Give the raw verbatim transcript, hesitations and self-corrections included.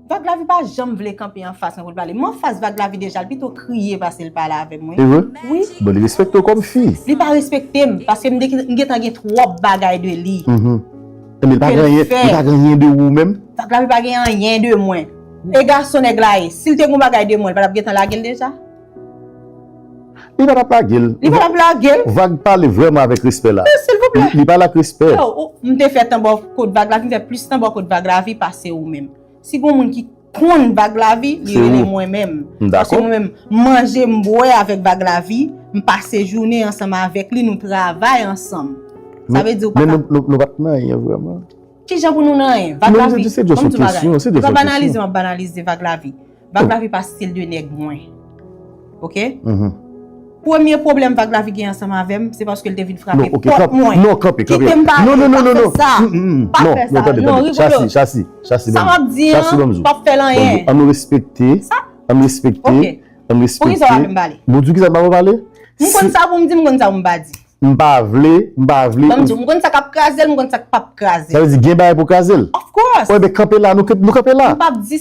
Vag Lavi pa janm vle kanpe anfas mwen pou l pale. Mwen anfas Vag Lavi deja, l pito kriye pase l pale avè mwen. E vre? Wi. Bon, li respekte w kòm fi. Li pa respekte m, paske m de- m gentan gen twòp bagay de li. Mhm. Men li pa Ke l gen anyen, fè. Li pa gen anyen de ou menm. Vag Lavi pa gen anyen de mwen. E gason nèg la ye. Si l te gen bagay de mwen, l pa t ap gentan lage l deja? Li pa t ap lage l. Li pa t ap lage l? Vag pale vrèman avèk respè la. Silvouplè. Li pale ak respè. Yo, ou- m te fè tanbò kot Vag Lavi, m fè plis tanbò kot Vag Lavi pase ou menm. Si gon moun ki konn Vag Lavi, li Se rele ou. Mwen menm. M Paske dakò. Mwen menm, manje m bwè avèk Vag Lavi, m pase jounen ansanm avèk li, nou travay ansanm. Sa vle di ou pa Men ka nou, nou, nou pa t nan anyen vrèman. Kijan pou nou nan anyen? Vag Non, Lavi. se just Ban m yon di w bagay. kesyon, se just Ou yon pa banalize, kesyon. M ap banalize Vag Lavi. Vag Lavi pa stil de nèg mwen. Ok? Mhm. Premye pwoblèm Vag Lavi gen ansanm avè m, se paske l te vin frape Non, ok, pòt kanpe. Mwen. Non, kanpe, kanpe. Kite m pale, Non, non, non, pa non, fè non. Sa. Mm, mm, Pa non, fè non, sa. Tande, Non, tande. Rigolo. Chasi, chasi, chasi, Sa ban m ap m di di. Chasi, an, ban m di. p ap fè l anyen. An nou respekte. Sa? An respekte. Ok. An respekte. Poukisa w ap vin pale? Bon, di w ki sa m pa pale? M konn sa pou m di, m konn sa pou m pa di. M pa vle, m pa vle. Ban m di w, m konn sa k ap kraze l, m konn sa k p ap kraze Sa l. Vle di gen bagay pou kraze l. Of course. Wè, men kanpe la, nou, nou kanpe la. M p ap di